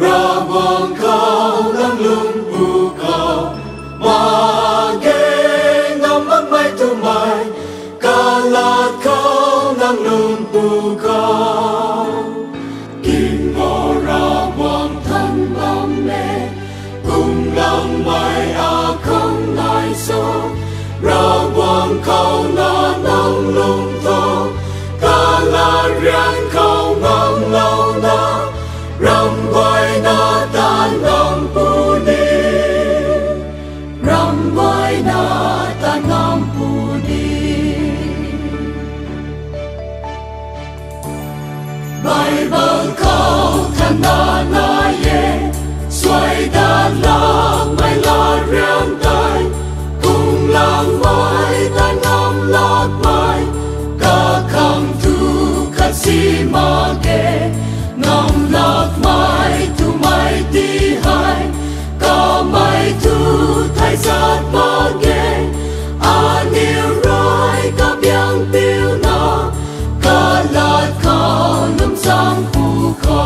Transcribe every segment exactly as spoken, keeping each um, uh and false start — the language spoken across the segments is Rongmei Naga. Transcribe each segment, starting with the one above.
Ravguangc khou nang lungc pu khou, mak ge ngam makmei twmei, kalat khou nang lungc pu khou. King o Ravguangc than bam e, kumlangmei akhang nai so, Ravguangc khou na nang lungc tho, kalat rian khou ngamlouna, ram guayna tan ngam puni, ram guayna tan ngam puni. Bible khou thanna nai e, suai dat lakmei lat rian tei, kumlangmei tan ngam lakmei, kakhang thu khat si mak ge, ngam lakmei twmei ti hei, kamei thu thai zat mak ge, aniu rui kabiang piuna, kalat khou lungc cham pu khou.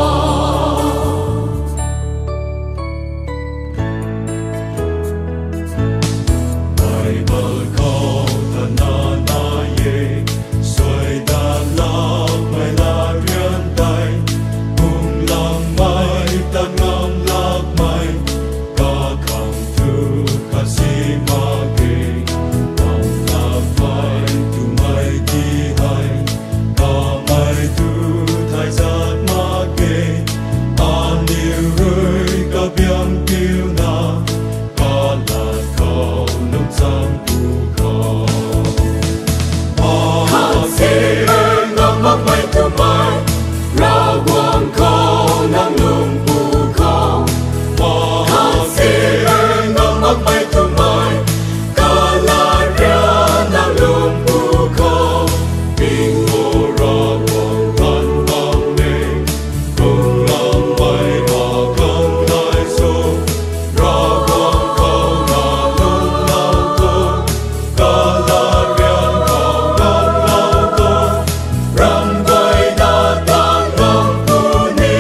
Bible khou thanna nai e, suai dat lakmei lat rian tei, kumlangmei tan ngam lakmei, kakhang thu khat si mak ge, ngam lakmei twmei ti hei, kamei thu thai zat mak ge, aniu rui kabiang piuna, kalat khou lungc cham pu khou. Mak ge ngam makmei twmei, Ravguangc khou nang lungc pu khou. Mak ge ngam makmei twmei, kalat rian nang lungc pu khou. King o Ravguangc than bam e, kumlangmei akhang nai so, Ravguangc khou na lungc tho, kalat rian khou ngamlou tho, ram guayna tan ngam puni,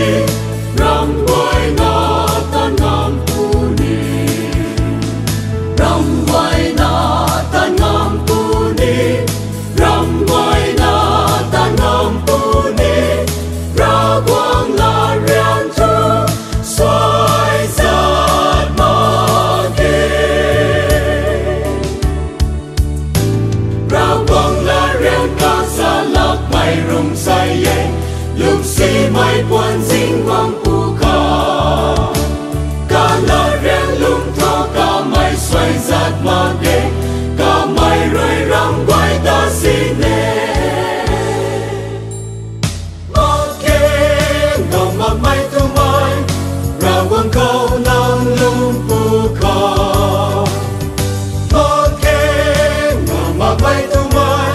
ram guayna tan ngam puni, ram guayna tan ngam puni, ram guayna tan ngam puni, Ravguangc lat rian thu suai zat mak ge. Ravguangc lat rian kasa lakmei rung sai e, lungcsimei puan zing guang pu khou. Kalat rian lungc tho, kamei suai zat mak ge, kamei rui ram guay ta sini. Mak ge ngam makmei twmei, Ravguangc khou nang lungc pu khou. Mak ge ngam makmei twmei,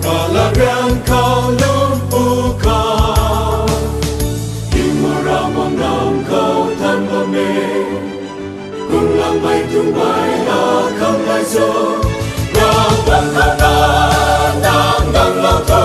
kalat rian khou lungc pu khou. King o Ravguangc nang khou than bam e, kumlangmei twmei akhang nai so, Ravguangc khou na nang ngamlou tho.